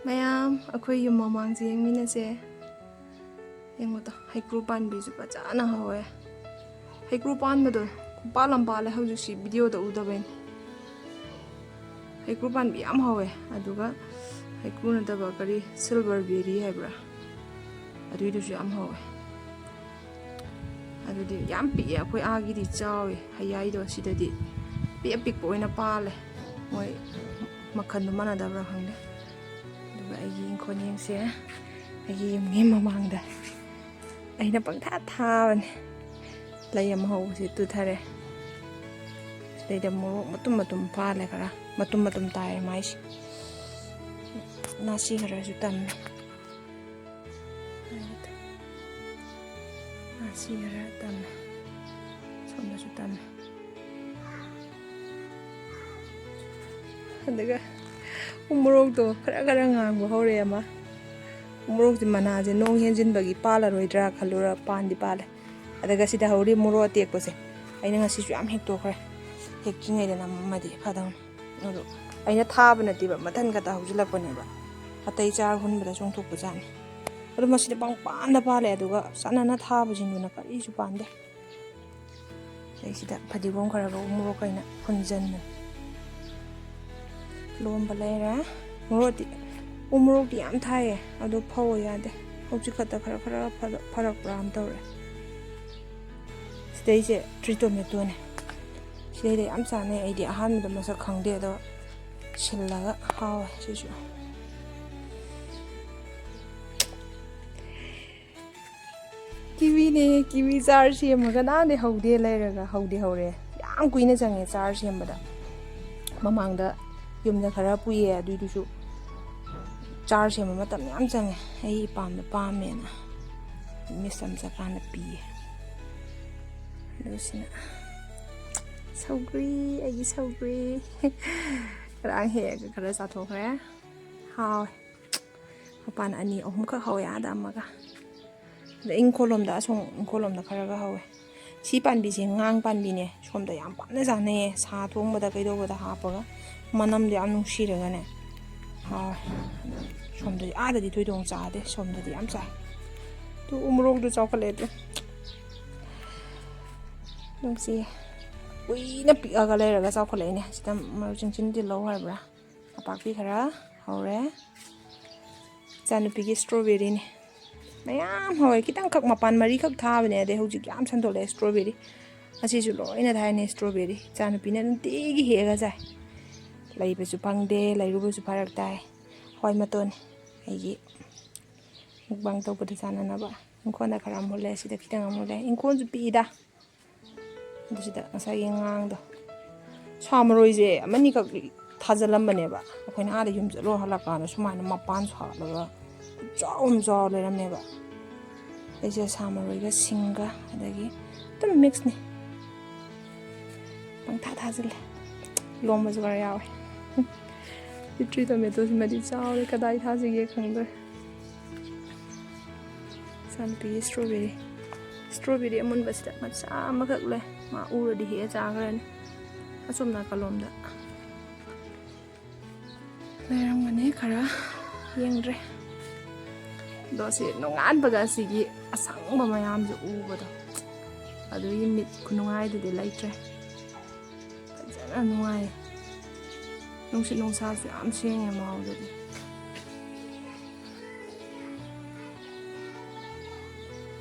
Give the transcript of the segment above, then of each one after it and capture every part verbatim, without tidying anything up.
ꯃꯌꯥꯝ, ꯑꯩꯈꯣꯏ ꯌꯨꯝ ꯃꯃꯥꯡꯁꯦ ꯌꯦꯡꯃꯤꯟꯅꯁꯦ꯫ ꯌꯦꯡꯉꯨꯗꯣ, ꯍꯩꯀ꯭ꯔꯨ ꯄꯥꯟꯕꯤꯁꯨ ꯐꯖꯅ ꯍꯧꯋꯦ꯫ ꯍꯩꯀ꯭ꯔꯨ ꯄꯥꯟꯕꯗꯣ ꯈꯨꯄꯥꯜ ꯑꯃ ꯄꯥꯜꯂꯦ, ꯍꯧꯖꯤꯛꯁꯤ ꯚꯤꯗꯤꯑꯣꯗ ꯎꯗꯕꯩꯅꯦ꯫ ꯍꯩꯀ꯭ꯔꯨ ꯄꯥꯟꯕꯤ ꯌꯥꯝ ꯍꯧꯋꯦ꯫ ꯑꯗꯨꯒ ꯍꯩꯀ꯭ꯔꯨ ꯅꯠꯇꯕ, ꯀꯔꯤ, ꯁꯤꯜꯚꯔ ꯕꯦꯔꯤ ꯍꯥꯏꯕ꯭ꯔꯥ, ꯑꯗꯨꯏꯗꯨꯁꯨ ꯌꯥꯝ ꯍꯧꯋꯦ꯫ ꯑꯗꯨꯗꯤ ꯌꯥꯝ ꯄꯤꯛꯑꯦ, ꯑꯩꯈꯣꯏ ꯑꯥꯒꯤꯗꯤ ꯆꯥꯎꯋꯤ ꯍꯩꯌꯥꯏꯗꯣ, ꯁꯤꯗꯗꯤ ꯄꯤꯛ ꯑꯄꯤꯛꯄ ꯑꯣꯏꯅ ꯄꯥꯜꯂꯦ꯫ ꯃꯣꯏ ꯃꯈꯜꯗꯣ ꯃꯥꯟꯅꯗꯕ꯭ꯔꯥ ꯈꯪꯗꯦ꯫ ꯑꯗꯨꯒ ꯑꯩꯒꯤ ꯏꯪꯈꯣꯜ ꯌꯦꯡꯁꯦ꯫ ꯑꯩꯒꯤ ꯌꯨꯝꯒꯤ ꯃꯃꯥꯡꯗ ꯑꯩꯅ ꯄꯪꯊꯥ ꯊꯥꯕꯅꯦ꯫ ꯂꯩ ꯑꯃ ꯍꯧꯕꯁꯦ ꯇꯨꯊꯔꯦ꯫ ꯁꯤꯗꯩꯗ ꯃꯣꯔꯣꯛ ꯃꯇꯨꯝ ꯃꯇꯨꯝ ꯄꯥꯜꯂꯦ, ꯈꯔ ꯃꯇꯨꯝ ꯃꯇꯨꯝ ꯇꯥꯏꯌꯦ ꯃꯥꯏꯁꯦ꯫ ꯅꯥꯁꯤ ꯈꯔꯁꯨ ꯇꯝꯃꯦ꯫ ꯅꯥꯁꯤ ꯈꯔ ꯇꯝꯃꯦ꯫ ꯁꯣꯝꯗꯁꯨ ꯇꯝꯃꯦ꯫ ꯑꯗꯨꯒ ꯎꯃꯣꯔꯣꯛꯇꯣ ꯈꯔ ꯈꯔ ꯉꯥꯡꯕ ꯍꯧꯔꯛꯑꯦ ꯑꯃ꯫ ꯎꯃꯣꯔꯣꯛꯁꯦ ꯃꯅꯥꯁꯦ ꯅꯣꯡ ꯍꯦꯟꯖꯤꯟꯕꯒꯤ ꯄꯥꯜꯂꯔꯣꯏꯗ꯭ꯔꯥ ꯈꯜꯂꯨꯔ ꯄꯥꯟꯗꯤ ꯄꯥꯜꯂꯦ꯫ ꯑꯗꯨꯒ ꯁꯤꯗ ꯍꯧꯔꯤ ꯃꯣꯔꯣꯛ ꯑꯇꯦꯛꯄꯁꯦ ꯑꯩꯅ ꯉꯁꯤꯁꯨ ꯌꯥꯝ ꯍꯦꯛꯇꯣꯛꯈ꯭ꯔꯦ꯫ ꯍꯦꯛꯇ꯭ꯔꯤꯉꯩꯗ ꯅꯝꯃꯝꯃꯗꯤ ꯐꯗꯧꯅꯤ꯫ ꯑꯗꯣ ꯑꯩꯅ ꯊꯥꯕ ꯅꯠꯇꯦꯕ, ꯃꯊꯟ ꯈꯛꯇ ꯍꯧꯖꯤꯜꯂꯛꯄꯅꯦꯕ꯫ ꯑꯇꯩ ꯆꯥꯔ ꯍꯨꯟꯕꯗ ꯆꯣꯡꯊꯣꯛꯄ ꯖꯥꯠꯅꯤ꯫ ꯑꯗꯣ ꯃꯁꯤꯗꯤ ꯄꯪꯄꯥꯟꯗ ꯄꯥꯜꯂꯦ꯫ ꯑꯗꯨꯒ ꯆꯥꯟꯅꯅ ꯊꯥꯕꯁꯤꯡꯗꯨꯅ ꯀꯔꯤꯁꯨ ꯄꯥꯟꯗꯦ꯫ ꯑꯗꯩ ꯁꯤꯗ ꯐꯗꯤꯒꯣꯝ ꯈꯔꯒ ꯎꯃꯣꯔꯣꯛ ꯑꯩꯅ ꯍꯨꯟꯖꯟꯕꯅꯤ꯫ ꯂꯣꯝꯕ ꯂꯩꯔꯦ꯫ ꯃꯣꯔꯣꯛꯇꯤ, ꯎꯃꯣꯔꯣꯛꯇꯤ ꯌꯥꯝ ꯊꯥꯏꯌꯦ, ꯑꯗꯣ ꯐꯧ ꯌꯥꯗꯦ꯫ ꯍꯧꯖꯤꯛ ꯈꯛꯇ ꯈꯔ ꯈꯔ ꯐꯔꯛ-, ꯐꯔꯛꯄ꯭ꯔꯥ ꯑꯃ ꯇꯧꯔꯦ꯫ ꯁꯤꯗꯩꯁꯦ ꯇ꯭ꯔꯤ ꯇꯣꯃꯦꯇꯣꯅꯦ꯫ ꯁꯤꯗꯩꯗ ꯌꯥꯝ ꯆꯥꯅꯩ꯫ ꯑꯩꯗꯤ ꯑꯍꯥꯟꯕꯗ ꯃꯁꯛ ꯈꯪꯗꯦ, ꯑꯗꯣ ꯁꯤꯜꯂꯒ ꯍꯥꯎꯋꯦ ꯁꯤꯁꯨ꯫ ꯀꯤꯋꯤꯅꯦ, ꯀꯤꯋꯤ ꯆꯥꯔ ꯁꯦꯝꯃꯒ ꯅꯍꯥꯟꯗꯩ ꯍꯧꯗꯦ ꯂꯩꯔꯒ ꯍꯧꯗꯤ ꯍꯧꯔꯦ꯫ ꯌꯥꯝ ꯀꯨꯏꯅ ꯆꯪꯉꯦ ꯆꯥꯔ ꯁꯦꯝꯕꯗ꯫ ꯃꯃꯥꯡꯗ ꯌꯨꯝꯗ ꯈꯔ ꯄꯨꯏꯌꯦ, ꯑꯗꯨꯏꯗꯨꯁꯨ ꯆꯥꯔ ꯁꯦꯝꯕ ꯃꯇꯝ ꯌꯥꯝ ꯆꯪꯉꯦ꯫ ꯑꯩ ꯏꯄꯥꯝꯗ ꯄꯥꯝꯃꯦꯅ ꯃꯤꯁ ꯑꯃ ꯆꯠꯀꯥꯟꯗ ꯄꯤꯌꯦ꯫ ꯑꯗꯨ ꯁꯤꯅ ꯁꯧꯒ꯭ꯔꯤ, ꯑꯩꯒꯤ ꯁꯧꯒ꯭ꯔꯤ꯫ ꯉꯔꯥꯡ ꯍꯦꯛꯑꯒ ꯈꯔ ꯆꯥꯊꯣꯛꯈ꯭ꯔꯦ꯫ ꯍꯥꯎꯋꯦ꯫ ꯃꯄꯥꯟ ꯑꯅꯤ ꯑꯍꯨꯝꯈꯛ ꯍꯧꯋꯦ, ꯑꯥꯗ ꯑꯃꯒ꯫ ꯑꯗ ꯏꯪꯈꯣꯜ ꯂꯣꯝꯗ, ꯑꯁꯣꯝ ꯏꯪꯈꯣꯜ ꯂꯣꯝꯗ ꯈꯔꯒ ꯍꯧꯋꯦ꯫ ꯁꯤ ꯄꯥꯝꯕꯤꯁꯦ ꯉꯥꯡ ꯄꯥꯝꯕꯤꯅꯦ꯫ ꯁꯣꯝꯗ ꯌꯥꯝ ꯄꯥꯝꯅ ꯆꯥꯅꯩꯌꯦ, ꯁꯥ ꯊꯣꯡꯕꯗ ꯀꯩꯗꯧꯕꯗ ꯍꯥꯞꯄꯒ꯫ ꯃꯅꯝꯗꯣ ꯌꯥꯝ ꯅꯨꯡꯁꯤꯔꯒꯅꯦ꯫ ꯍꯥꯎꯋꯦ꯫ ꯁꯣꯝꯗꯗꯤ, ꯑꯥꯗꯗꯤ ꯊꯣꯏꯗꯣꯡ ꯆꯥꯗꯦ, ꯁꯣꯝꯗꯗꯤ ꯌꯥꯝ ꯆꯥꯏ꯫ ꯇꯨ ꯎꯃꯣꯔꯣꯛꯇꯨ ꯆꯥꯎꯈꯠꯂꯛꯑꯦ ꯇꯨ꯫ ꯅꯨꯡꯁꯤꯌꯦ꯫ ꯀꯨꯏꯅ ꯄꯤꯛꯑꯒ ꯂꯩꯔꯒ ꯆꯥꯎꯈꯠꯂꯛꯏꯅꯦ꯫ ꯁꯤꯗ ꯃꯔꯨ ꯆꯤꯡꯁꯤꯟ ꯇꯤꯜꯍꯧ ꯍꯥꯏꯕ꯭ꯔꯥ? ꯅꯄꯥꯛꯄꯤ ꯈꯔ ꯍꯧꯔꯦ꯫ ꯏꯆꯥꯅꯨꯄꯤꯒꯤ strawberryꯅꯦ꯫ ꯃꯌꯥꯝ ꯍꯧꯋꯦ꯫ ꯈꯤꯇꯪꯈꯛ ꯃꯄꯥꯟ ꯃꯔꯤꯈꯛ ꯊꯥꯕꯅꯦ꯫ ꯑꯗꯩ ꯍꯧꯖꯤꯛ ꯌꯥꯝ ꯁꯟꯗꯣꯛꯂꯛꯑꯦ strawberry꯫ ꯑꯁꯤꯁꯨ ꯂꯣꯏꯅ ꯊꯥꯏꯅꯦ strawberry꯫ ꯏꯆꯥꯅꯨꯄꯤꯅ ꯅꯨꯡꯇꯤꯒꯤ ꯍꯦꯛꯑꯒ ꯆꯥꯏ꯫ ꯂꯩꯕꯁꯨ ꯐꯪꯗꯦ, ꯂꯩꯔꯨꯕꯁꯨ ꯐꯔꯛ ꯇꯥꯏ꯫ ꯍꯋꯥꯏ ꯃꯇꯣꯟꯅꯦ ꯑꯩꯒꯤ mukbang ꯇꯧꯕꯗ ꯆꯥꯅꯅꯕ꯫ ꯏꯪꯈꯣꯜꯗ ꯈꯔ ꯑꯃꯨꯛ ꯍꯨꯜꯂꯦ, ꯁꯤꯗ ꯈꯤꯇꯪ ꯑꯃꯨꯛ ꯍꯨꯜꯂꯦ꯫ ꯏꯪꯈꯣꯜꯁꯨ ꯄꯤꯛꯏꯗ꯫ ꯑꯗꯨ ꯁꯤꯗ ꯉꯁꯥꯏꯒꯤ ꯉꯥꯡꯗꯣ, ꯁꯥ ꯃꯔꯣꯏꯁꯦ ꯑꯃꯅꯤꯈꯛ ꯊꯥꯖꯤꯜꯂꯝꯕꯅꯦꯕ꯫ ꯑꯩꯈꯣꯏꯅ ꯑꯥꯗ ꯌꯨꯝ ꯆꯠꯂꯣ ꯍꯜꯂꯛꯀꯥꯟꯗ ꯁꯨꯃꯥꯏꯅ ꯃꯄꯥꯟ ꯁꯥꯠꯂꯒ ꯆꯥꯎꯅ ꯆꯥꯎꯔ ꯂꯩꯔꯝꯃꯦꯕ꯫ ꯑꯩꯁꯦ ꯁꯥ ꯃꯔꯣꯏꯒ ꯁꯤꯡꯒ ꯑꯗꯒꯤ ꯑꯗꯨꯝ mixꯅꯤ꯫ ꯄꯪꯊꯥ ꯊꯥꯖꯤꯜꯂꯦ꯫ ꯂꯣꯝꯕꯁꯨ ꯈꯔ ꯌꯥꯎꯋꯦ꯫ Tree tomatoꯁꯤꯃꯗꯤ ꯆꯥꯎꯔꯦ, ꯀꯗꯥꯏ ꯊꯥꯁꯤꯒꯦ ꯈꯪꯗ꯭ꯔꯦ꯫ ꯏꯆꯥꯅꯨꯄꯤꯒꯤ strawberry꯫ Strawberry ꯑꯃꯨꯟꯕꯁꯤꯗ ꯃꯆꯥ ꯑꯃꯈꯛ ꯂꯩ꯫ ꯃꯥ ꯎꯔꯗꯤ ꯍꯦꯛꯑ ꯆꯥꯈ꯭ꯔꯅꯤ꯫ ꯑꯁꯣꯝ ꯅꯥꯀꯜꯂꯣꯝꯗ ꯂꯩꯔꯝꯒꯅꯤ ꯈꯔ, ꯌꯦꯡꯗ꯭ꯔꯦ꯫ ꯑꯗꯣ ꯁꯤ ꯅꯣꯡꯉꯥꯟꯕꯒ ꯑꯁꯤꯒꯤ ꯑꯁꯪꯕ ꯃꯌꯥꯝꯁꯦ ꯎꯕꯗꯣ, ꯑꯗꯨꯒꯤ ꯃꯤꯠ ꯈꯨꯅꯨꯡꯉꯥꯏꯗꯨꯗꯤ ꯂꯩꯇ꯭ꯔꯦ꯫ ꯐꯖꯅ ꯅꯨꯡꯉꯥꯏ꯫ ꯅꯨꯡꯁꯤꯠ ꯅꯨꯡꯁꯥꯁꯨ ꯌꯥꯝ ꯁꯦꯡꯉꯦ ꯃꯥꯎꯗꯗꯤ꯫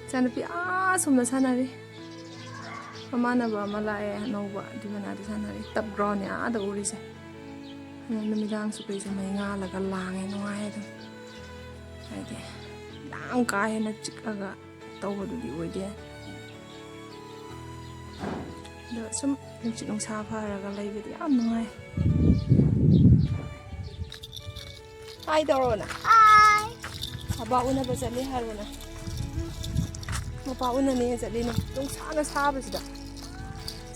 ꯏꯆꯥꯅꯨꯄꯤ ꯑꯥ ꯁꯣꯝꯗ ꯁꯥꯟꯅꯔꯤ꯫ ꯃꯃꯥꯟꯅꯕ ꯑꯃ ꯂꯥꯛꯑꯦ ꯑꯅꯧꯕ, ꯑꯗꯨꯏ ꯃꯅꯥꯛꯇ ꯁꯥꯟꯅꯔꯤ꯫ Turf groundꯅꯦ ꯑꯥꯗ ꯎꯔꯤꯁꯦ꯫ ꯑꯗꯨ ꯅꯨꯃꯤꯗꯥꯡꯁꯨ ꯀꯩꯁꯨ ꯃꯩ ꯉꯥꯜꯂꯒ ꯂꯥꯡꯉꯦ, ꯅꯨꯡꯉꯥꯏ ꯑꯗꯨꯝ꯫ ꯍꯥꯏꯗꯤ ꯌꯥꯝ ꯀꯥ ꯍꯦꯟꯅ ꯆꯤꯛꯑꯒ ꯇꯧꯕꯗꯨꯗꯤ ꯑꯣꯏꯗꯦ꯫ ꯑꯗꯣ ꯁꯨꯝ ꯅꯨꯡꯁꯤꯠ ꯅꯨꯡꯁꯥ ꯐꯔꯒ ꯂꯩꯕꯗꯤ ꯌꯥꯝ ꯅꯨꯡꯉꯥꯏ꯫ Hi ꯇꯧꯔꯣꯅ꯫ Hi꯫ ꯃꯄꯥ ꯎꯅꯕ ꯆꯠꯂꯤ ꯍꯥꯏꯔꯣꯅ꯫ ꯃꯄꯥ ꯎꯅꯅꯤ ꯆꯠꯂꯤꯅꯦ꯫ ꯅꯨꯡꯁꯥꯅ ꯁꯥꯕꯁꯤꯗ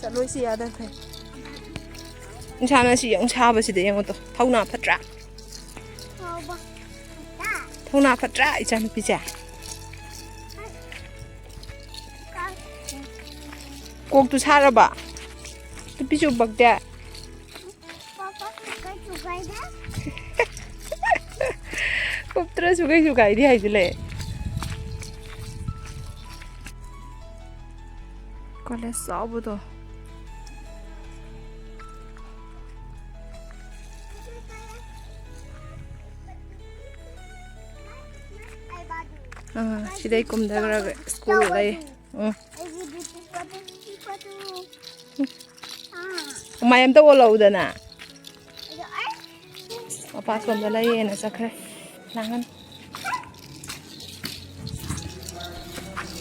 ꯆꯠꯂꯣꯏꯁꯤ ꯌꯥꯗꯈ꯭ꯔꯦ꯫ ꯅꯨꯡꯁꯥꯅ ꯁꯤ ꯌꯥꯝ ꯁꯥꯕꯁꯤꯗ ꯌꯦꯡꯉꯣ ꯇꯣ꯫ ꯊꯧꯅꯥ ꯐꯠꯇ꯭ꯔꯥ? ꯊꯧꯅꯥ ꯐꯠꯇ꯭ꯔꯥ ꯏꯆꯥꯅꯨꯄꯤꯁꯦ? ꯀꯣꯛꯇꯨ ꯁꯥꯔꯕ? ꯇꯨꯄꯤꯁꯨ ꯎꯞꯄꯛꯇꯦ꯫ ꯄꯥꯄꯥ ꯀꯩꯁꯨ ꯀꯥꯏꯗꯦ꯫ ꯎꯞꯇ꯭ꯔꯁꯨ ꯀꯩꯁꯨ ꯀꯥꯏꯗꯦ ꯍꯥꯏꯁꯤꯜꯂꯦ꯫ ꯀꯣꯂꯦꯖ ꯆꯥꯎꯕꯗꯣ꯫ ꯑꯥ, ꯁꯤꯗꯩ ꯀꯨꯝꯊꯈ꯭ꯔꯒ ꯁ꯭ꯀꯨꯜ ꯂꯩ꯫ ꯎꯝ꯫ ꯃꯥꯏ ꯑꯝꯇ ꯑꯣꯜꯂꯛꯎꯗꯅ꯫ ꯃꯄꯥ ꯁꯣꯝꯗ ꯂꯩꯌꯦꯅ ꯆꯠꯈ꯭ꯔꯦ꯫ ꯂꯥꯡꯍꯟ꯫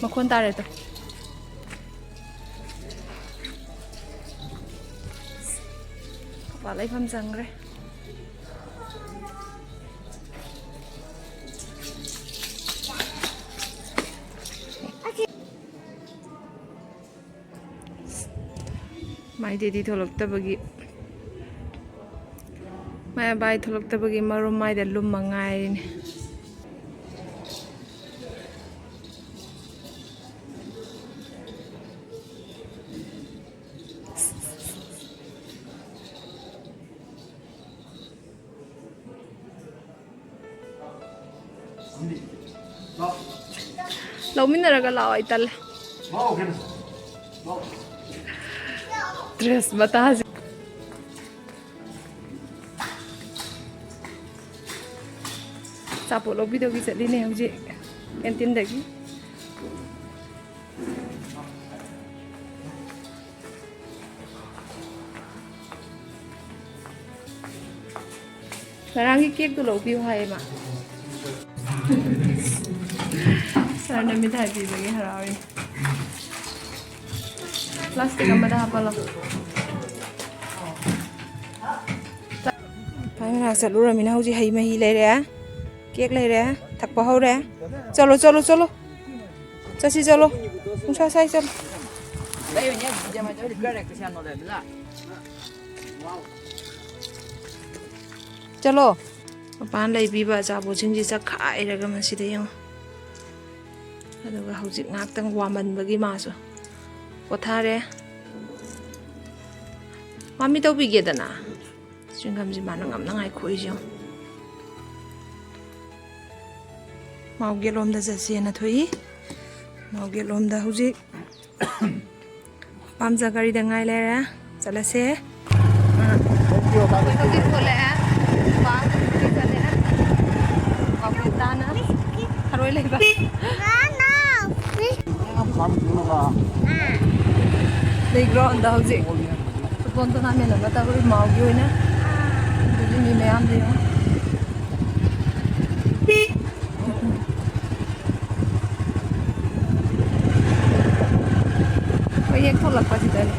ꯃꯈꯣꯟ ꯇꯥꯔꯦ ꯇꯨ꯫ ꯃꯄꯥ ꯂꯩꯐꯝ ꯆꯪꯈ꯭ꯔꯦ꯫ ꯃꯥꯏ ꯗꯦꯗꯤ ꯊꯣꯛꯂꯛꯇꯕꯒꯤ, ꯃꯥꯏ ꯑꯕꯥꯏ ꯊꯣꯛꯂꯛꯇꯕꯒꯤ ꯃꯔꯨꯝ ꯃꯥꯏꯗ ꯂꯨꯝꯃ ꯉꯥꯏꯔꯤꯅꯦ꯫ ꯂꯧꯃꯤꯟꯅꯔꯒ ꯂꯥꯛꯑꯣ, ꯑꯩ ꯇꯜꯂꯦ꯫ ꯗ꯭ꯔꯦꯁ ꯃꯇꯥꯁꯤ꯫ ꯑꯆꯥꯄꯣꯠ ꯂꯧꯕꯤꯗꯧꯒꯤ ꯆꯠꯂꯤꯅꯦ ꯍꯧꯖꯤꯛ ꯀꯦꯟꯇꯤꯟꯗꯒꯤ꯫ ꯉꯔꯥꯡꯒꯤ ꯀꯦꯛꯇꯨ ꯂꯧꯕꯤꯌꯨ ꯍꯥꯏꯌꯦ ꯃꯥ꯫ ꯁꯥꯔꯅ ꯃꯤꯊꯥꯏ ꯄꯤꯕꯒꯤ ꯍꯔꯥꯎꯔꯤ꯫ ꯄ꯭ꯂꯥꯁꯇꯤꯛ ꯑꯃꯗ ꯍꯥꯞꯄꯜꯂꯣ꯫ ꯃꯥꯏ ꯃꯅꯥꯛ ꯆꯠꯂꯨꯔꯃꯤꯅ ꯍꯧꯖꯤꯛ ꯍꯩ ꯃꯍꯤ ꯂꯩꯔꯦ, ꯀꯦꯛ ꯂꯩꯔꯦ, ꯊꯛꯄ ꯍꯧꯔꯦ꯫ ꯆꯠꯂꯣ, ꯆꯠꯂꯣ, ꯆꯠꯂꯣ꯫ ꯆꯠꯁꯤ, ꯆꯠꯂꯣ꯫ ꯅꯨꯡꯁꯥ ꯁꯥꯏ, ꯆꯠꯂꯣ꯫ ꯆꯠꯂꯣ꯫ ꯃꯄꯥꯟ ꯂꯩꯕꯤꯕ ꯑꯆꯥꯄꯣꯠꯁꯤꯡꯁꯤ ꯆꯠꯈꯥꯏꯔꯒ ꯃꯁꯤꯗ ꯌꯦꯡꯉꯣ꯫ ꯑꯗꯨꯒ ꯍꯧꯖꯤꯛ ꯉꯥꯏꯍꯥꯛꯇꯪ ꯋꯥꯃꯟꯕꯒꯤ ꯃꯥꯁꯨ ꯄꯣꯊꯥꯔꯦ꯫ ꯃꯥꯃꯤ ꯇꯧꯕꯤꯒꯦꯗꯅ꯫ ꯆ꯭ꯋꯤꯡꯒꯝꯁꯤ ꯃꯥꯅ ꯉꯝꯅꯉꯥꯏ ꯈꯣꯛꯏꯁꯦ ꯌꯦꯡꯉꯣ꯫ ꯃꯥꯎꯒꯦꯠꯂꯣꯝꯗ ꯆꯠꯁꯦꯅ ꯊꯣꯛꯏ꯫ ꯃꯥꯎꯒꯦꯠꯂꯣꯝꯗ ꯍꯧꯖꯤꯛ ꯄꯥꯝꯖ ꯒꯥꯔꯤꯗ ꯉꯥꯏ ꯂꯩꯔꯦ꯫ ꯆꯠꯂꯁꯦ꯫ ꯍꯧꯖꯤꯛ ꯊꯣꯛꯂꯛꯑꯦ꯫ ꯄꯥꯝꯖ ꯒꯥꯔꯤ ꯆꯠꯂꯦ꯫ ꯃꯥꯎꯒꯦꯠ ꯇꯥꯅ ꯊꯔꯣꯏ ꯂꯩꯕ꯫ ꯄ꯭ꯂꯦꯒ꯭ꯔꯥꯎꯟꯗ ꯍꯧꯖꯤꯛ ꯐꯨꯠꯕꯣꯜ ꯇꯣꯔꯅꯥꯃꯦꯟ ꯑꯃ ꯇꯧꯔꯤ ꯃꯥꯎꯒꯤ ꯑꯣꯏꯅ꯫ ꯑꯗꯨꯒꯤ ꯃꯤ ꯃꯌꯥꯝꯗꯣ ꯌꯦꯡꯉꯣ꯫ ꯍꯣꯏ, ꯍꯦꯛ ꯊꯣꯛꯂꯛꯄꯁꯤꯗꯅꯦ꯫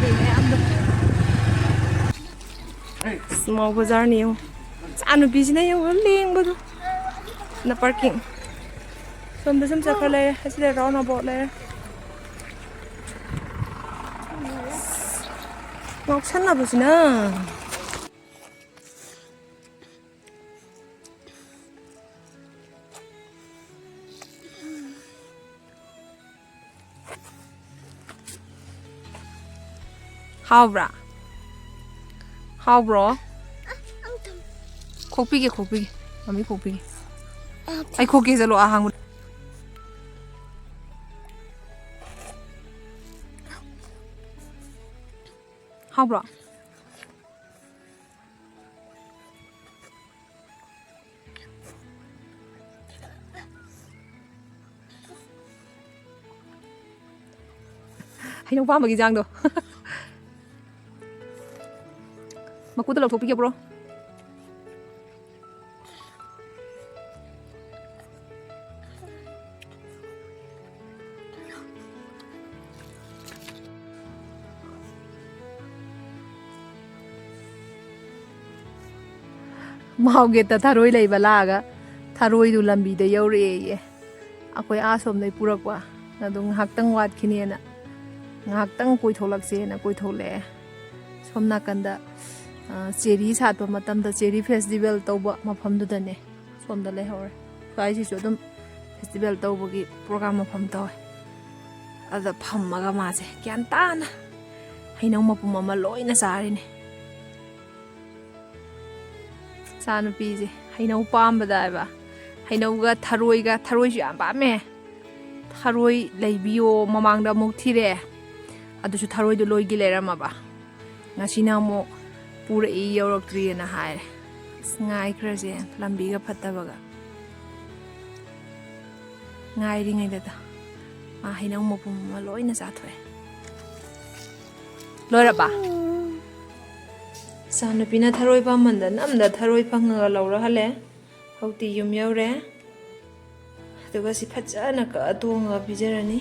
ꯃꯤ ꯃꯌꯥꯝꯗꯣ꯫ ꯏꯁ, ꯃꯥꯎ ꯕꯖꯥꯔꯅꯤ ꯌꯦꯡꯉꯨ꯫ ꯏꯆꯥ ꯅꯨꯄꯤꯁꯤꯅ ꯌꯦꯡꯉꯨ, ꯂꯦꯡꯕꯗꯣ꯫ ꯅ ꯄꯥꯔꯀꯤꯡ꯫ ꯁꯣꯝꯗ ꯁꯨꯝ ꯆꯠꯈ꯭ꯔ ꯂꯩꯔꯦ꯫ ꯑꯁꯤꯗ ꯔꯥꯎꯟ ꯑꯕꯥꯎꯠ ꯂꯩꯔꯦ꯫ ꯉꯥꯎꯁꯟꯅꯕꯁꯤꯅ꯫ ꯍꯥꯎꯕ꯭ꯔꯥ? ꯍꯥꯎꯕ꯭ꯔꯣ? ꯈꯣꯛꯄꯤꯒꯦ, ꯈꯣꯛꯄꯤꯒꯦ꯫ ꯃꯃꯤ ꯈꯣꯛꯄꯤꯒꯦ꯫ ꯑꯩ ꯈꯣꯛꯀꯦ, ꯆꯠꯂꯣ, ꯑꯍꯥꯡꯕ꯫ ꯍꯥꯎꯕ꯭ꯔꯣ? ꯍꯩꯅꯧ ꯄꯥꯝꯕꯒꯤ ꯆꯥꯡꯗꯣ꯫ ꯃꯀꯨꯗ ꯂꯧꯊꯣꯛꯄꯤꯒꯦ, ꯕ꯭ꯔꯣ꯫ ꯃꯥꯎꯒꯦꯠꯇ ꯊꯔꯣꯏ ꯂꯩꯕ ꯂꯥꯛꯑꯒ ꯊꯔꯣꯏꯗꯨ ꯂꯝꯕꯤꯗ ꯌꯧꯔꯛꯑꯦꯌꯦ꯫ ꯑꯩꯈꯣꯏ ꯑꯥ ꯁꯣꯝꯗꯩ ꯄꯨꯔꯛꯄ꯫ ꯑꯗꯨ ꯉꯥꯏꯍꯥꯛꯇꯪ ꯋꯥꯠꯈꯤꯅꯦꯅ ꯉꯥꯏꯍꯥꯛꯇꯪ ꯀꯣꯏꯊꯣꯛꯂꯛꯁꯦꯅ ꯀꯣꯏꯊꯣꯛꯂꯛꯑꯦ꯫ ꯁꯣꯝ ꯅꯥꯀꯟꯗ, ꯑ, ꯆꯦꯔꯤ ꯁꯥꯠꯄ ꯃꯇꯝꯗ ꯆꯦꯔꯤ ꯐꯦꯁꯇꯤꯚꯦꯜ ꯇꯧꯕ ꯃꯐꯝꯗꯨꯗꯅꯦ꯫ ꯁꯣꯝꯗ ꯂꯩꯍꯧꯔꯦ꯫ ꯁ꯭ꯋꯥꯏꯁꯤꯁꯨ ꯑꯗꯨꯝ ꯐꯦꯁꯇꯤꯚꯦꯜ ꯇꯧꯕꯒꯤ ꯄ꯭ꯔꯣꯒ꯭ꯔꯥꯝ ꯃꯐꯝ ꯇꯧꯋꯦ꯫ ꯑꯗꯨꯗ ꯐꯝꯃꯒ ꯃꯥꯁꯦ ꯒ꯭ꯌꯥꯟ ꯇꯥꯅ ꯍꯩꯅꯧ ꯃꯄꯨꯝ ꯑꯃ ꯂꯣꯏꯅ ꯆꯥꯔꯤꯅꯦ꯫ ꯏꯆꯥꯅꯨꯄꯤꯁꯦ ꯍꯩꯅꯧ ꯄꯥꯝꯕꯗ ꯍꯥꯏꯕ, ꯍꯩꯅꯧꯒ ꯊꯔꯣꯏꯒ, ꯊꯔꯣꯏꯁꯨ ꯌꯥꯝ ꯄꯥꯝꯃꯦ꯫ ꯊꯔꯣꯏ ꯂꯩꯕꯤꯌꯣ ꯃꯃꯥꯡꯗ ꯑꯃꯨꯛ ꯊꯤꯔꯛꯑꯦ, ꯑꯗꯨꯁꯨ ꯊꯔꯣꯏꯗꯣ ꯂꯣꯏꯒꯤ ꯂꯩꯔꯝꯃꯕ꯫ ꯉꯁꯤꯅ ꯑꯃꯨꯛ ꯄꯨꯔꯛꯏ, ꯌꯧꯔꯛꯇ꯭ꯔꯤꯑꯅ ꯍꯥꯏꯔꯦ꯫ ꯑꯁ, ꯉꯥꯏꯈ꯭ꯔꯁꯦ, ꯂꯝꯕꯤꯒ ꯐꯠꯇꯕꯒ꯫ ꯉꯥꯏꯔꯤꯉꯩꯗꯗ ꯃꯥ ꯍꯩꯅꯧ ꯃꯄꯨꯝ ꯑꯃ ꯂꯣꯏꯅ ꯆꯥꯊꯣꯛꯑꯦ꯫ ꯂꯣꯏꯔꯕ? ꯏꯆꯥꯅꯨꯄꯤꯅ ꯊꯔꯣꯏ ꯄꯥꯝꯃꯟꯗ ꯅꯝꯗ ꯊꯔꯣꯏ ꯐꯪꯉꯒ ꯂꯧꯔ ꯍꯜꯂꯦ꯫ ꯍꯧꯖꯤꯛꯇꯤ ꯌꯨꯝ ꯌꯧꯔꯦ꯫ ꯑꯗꯨꯒ ꯁꯤ ꯐꯖꯅ ꯀꯛꯑ ꯇꯣꯡꯉꯒ ꯄꯤꯖꯔꯅꯤ꯫